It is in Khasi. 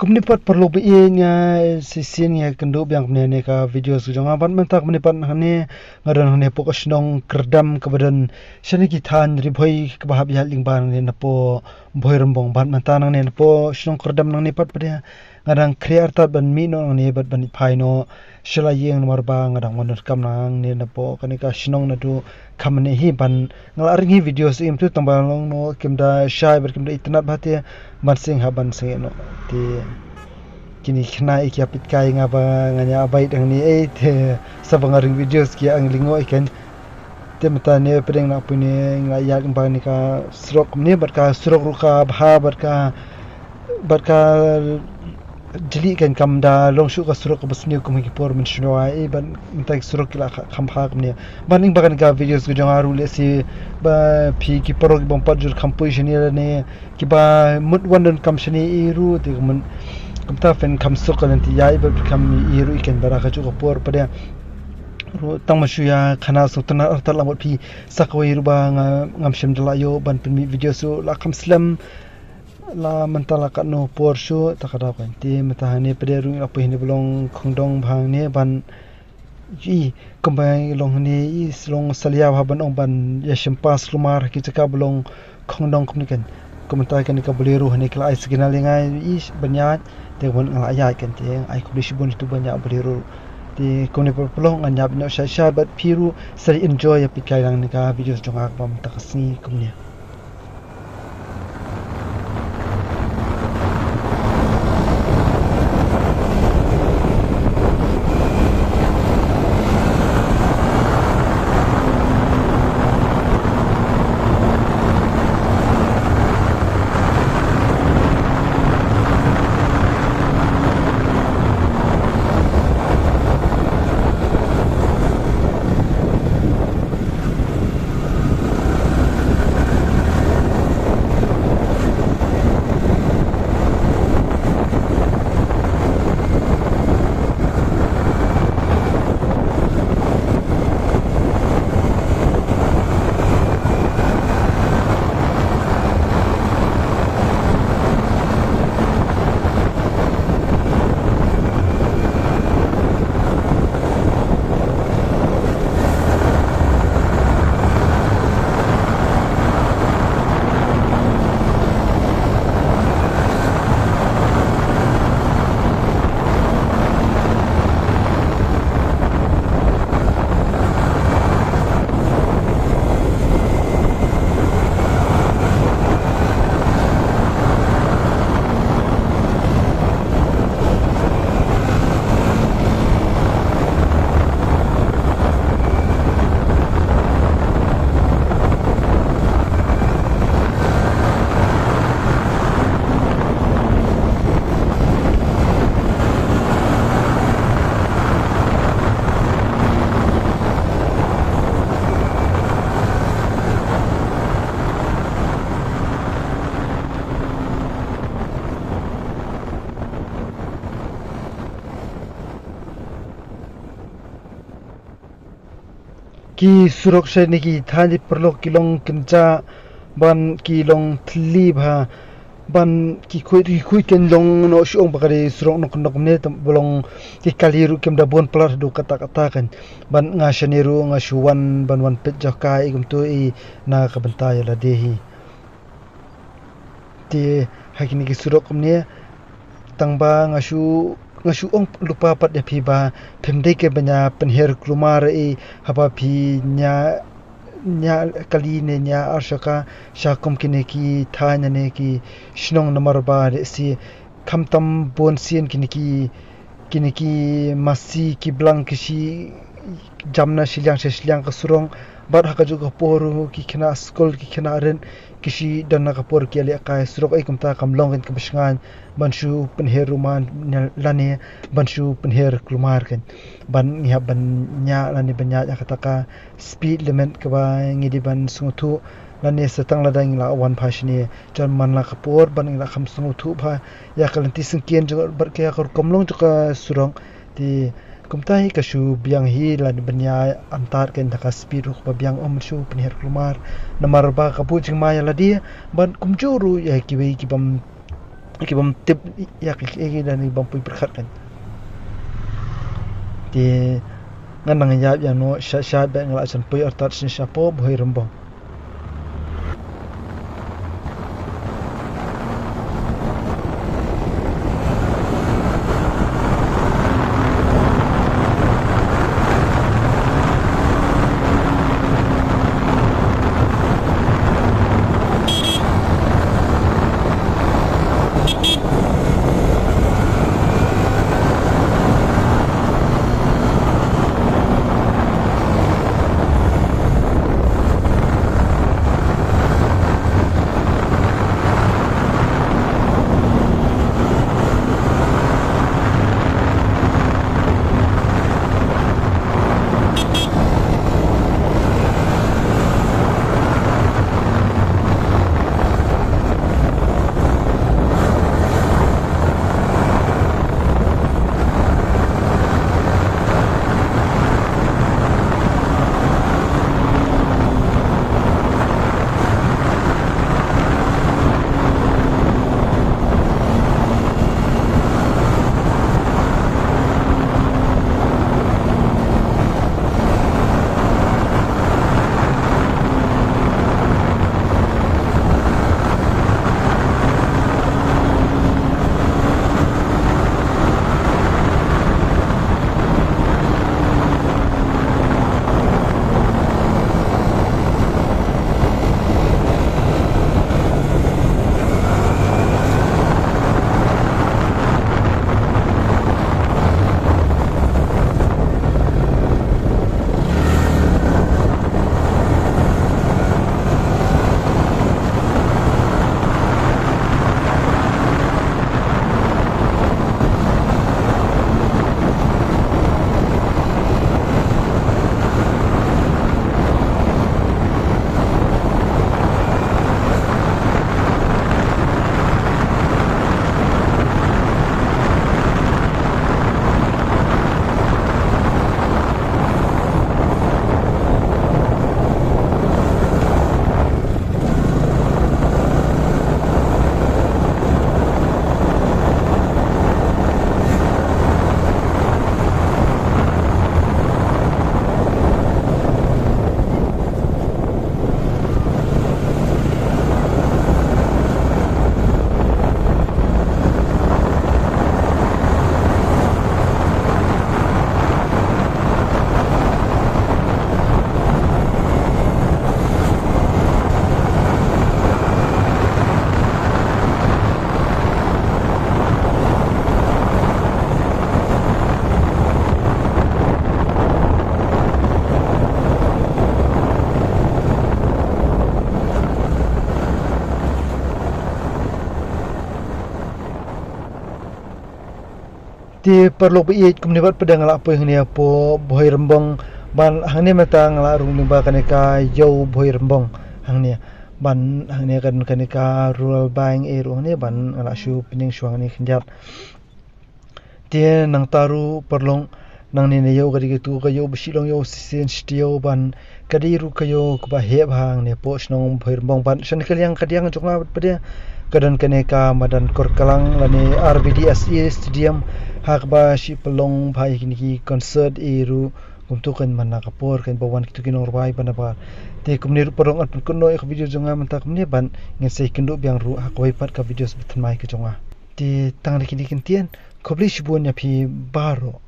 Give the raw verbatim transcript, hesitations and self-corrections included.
Kumne pat paralok ba ïeit, nga shisien nga kynduh biang kumne ne ka video ka jong nga. Bad mynta kumne pat hangne nga don hangne hapoh ka shnong Kyrdem kaba don shane ki thaiñ Ri Bhoi kaba hap ïaid lyngba nangne napoh Bhoirymbong. Bad mynta nangne napoh shnong Kyrdem nangne pat pat nga dang khriat artat ban mih noh nangne bad ban phai noh sha la ïing namar ba nga dang wan donkam nangne napoh kane ka shnong naduh kham ne hi. Bad nga la ring hi video sha ïing tu tang ba long noh kim da shai bad kim da itynnad bha te ban seng ha ban seng noh te. Kine khynnah ki ïa peit kai nga ba nga ïa bai dang ne ei te sa ba nga ring video ki ïa ang lingo i kan. Te mynta ne pdeng na pune nga ïa lyngba ne ka surok ne bad ka surok ruh ka bha bad ka bad ka jli kan kam da long shuh ka surok ba sniew kum ki por mynshuwa ei bad mynta ki surok ki la kham bha kumne. Bad lyngba kane ka video ka jong nga ruh lehse ba phi ki paralok ki bym pat jur kham poi shane ne kiba mut wan donkam shane i ruh te kumta phin kham suk ka lynti ïa i bad phi kham i ruh i kan bara ka juh ka por pat ruh tang ma shu ïa khana suk tana artat la mut phi sa kawei ruh ba nga ngam shim da la ïoh ban pynmih video shuh la kham slem. La mynta la katno por shuh ta ka daw kan te mynta hangne pdeng ruh la poi hangne ba long khongdong bha hangne ban i kumba long hangne i long salia bha ban ong ban ïa shim pass kulmar ha ki jaka ba long khongdong kumne kan. Kumta kane ka Bolero hangne ka la ai signal ïa nga i ban ïaid te ban nga la ïaid kan te ai kumne shibun itu ban ïaid Bolero. Te kumne paralok ngan ïap noh shai shai bad phi ruh sa enjoy ïa peit kai lang ne ka video jong nga ba mynta ka sngi kumne. Ki surok shane ki thaiñ paralok ki long kynjah ban ki long thylli bha ban ki khuid ki khuid kan long noh shu ong ba ka dei surok nok nok ne tam ba long ki kali ruh kim da bun palat haduh katta katta kan ban nga shane ruh nga shu wan ban wan peit jaka i kumto i na ka bynta ïa lade hi. Te ha kine ki surok kumne tang ba nga shu nga shu ong lypa pat ïa phi ba phim dei ki ban ïa pynher kulmar i haba phi nia nia kali ne nia arshaka sha kum kine ki thaiñ ne ki shnong namar ba de si khamtam bun sien kine ki kine ki masi ki blang ki shi jam na shiliang sha shiliang ka surok bad ha ka juh ka por ki khynnah skul ki khynnah rit ki shi don na ka por ki leh kai surok ei kumta kam long kan ka bashngaiñ ban shu pynher ruman lane ban shu pynher kulmar kan ban ngi hap ban nia lane ban nia ïa kata ka speed limit kaba ngi dei ban sngewthuh lane sa tang lada ngi la wan pha shane jan man la ka por ban ngi la kham sngewthuh pha ïa ka lynti syngkien jong bad ka ïa ka rukom long jong ka surok. Te kumta hi ka shu biang hi lane ban nia antad ka ïa ka speed ruh ba biang um shu pynher kulmar namar ba ka buh jingma ïa lade ban kumjuh ruh ïa kiwei ki bym ki bym tip ïa ki, ki, ki dang bym poi pyrkhat kan. Te ngan nang ïap ïa no sha, sha ba nga la jan poi artat shisha shapoh Bhoirymbong. Te paralok ba ïeit, kumne pat pat nga la poi hangne hapoh Bhoirymbong, ban hangne mynta nga la rung lyngba kane ka Ïew Bhoirymbong hangne, ban hangne ka don kane ka Rural Bank eh ruh hangne, ban nga la shu pynïeng shuwa hangne khyndiat. Te nangta ruh paralok, nangne na ïew ka dei katu ka ïew ba shu long ïew shisien shi taïew, ban ka dei ruh ka ïew kaba heh bha hangne hapoh shnong Bhoirymbong, ban shane ka liang kadiang jong nga pat pat ka don kane ka madan Korkalang lane R B D S A Stadium, ha kaba shu pynlong bha ïa kine ki concert eh ruh. Kumta kan man la ka por kan ba wan kitu ki nongrwai ban da bar. Te kumne ruh paralok ngan pynkut noh ïa ka video jong nga mynta kumne, ban ngin sa ïakynduh biang ruh ha kawei pat ka video sha ba thymmai ka jong nga. Te tang da kine ki ktien, khublei shibun ïa phi baroh.